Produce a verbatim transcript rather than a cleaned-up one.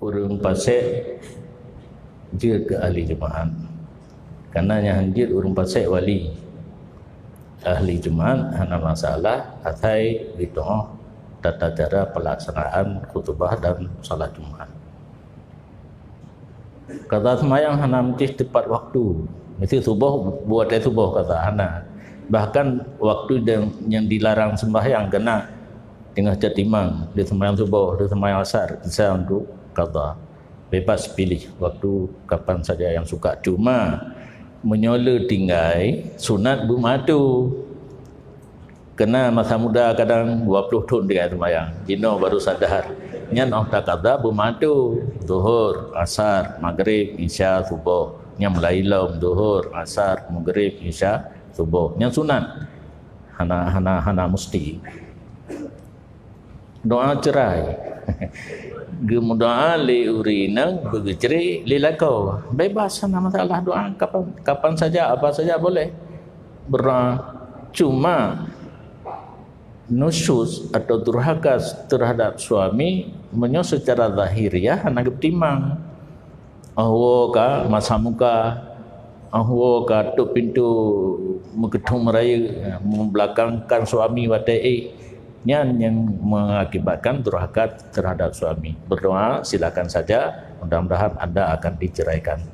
Ureuëng pasék jeuet keu ahli jeumaáh. Karena nyang jeuet ureuëng pasék wali. Ahli jeumaáh hana masalah asai jiteu'oh tata cara pelaksanaan khutubah dan salat Jumat. Qadha seumayang hana meusti tepat waktu. Meusti suboh, buet watée suboh qadha, hana. Bahkan waktu nyang dilarang sembahyang keunan teungoh catimang, lheueh seumayang suboh, lheueh seumayang asar, bisa untuk qadha. Bebas pilih waktu kapan saja yang suka. Cuma meunyoe le tinggai, sunat beumeuatu. Keunan masa muda kadang dua puluh thon tinggai seumayang, jinoe baru sadar. Nyan 'oh taqadha beumeuatu, zuhur, asar, maghrib, isya, suboh. Nyang mulai lom zuhur, asar, maghrib, isya, suboh. Nyan sunat. Hana hana hana meusti. Doa cerai. Geumeudoa lé ureuëng inong, beugeucerai lé lakoe. Bebas, hana masalah doa kapan, kapan saja, apa saja boleh. Berdoa. Cuma nusyuz atau durhaka terhadap suami meunyoe secara zahiriah hana geupeutimang. 'Oh woe ka masa muka, 'oh woe ka tôp pintoe meukeudong meurayeuk, meubelakangkan suami watée éh, nyan nyang mengakibatkan durhaka terhadap suami. Berdoa, silakan saja, mudah-mudahan anda akan diceraikan.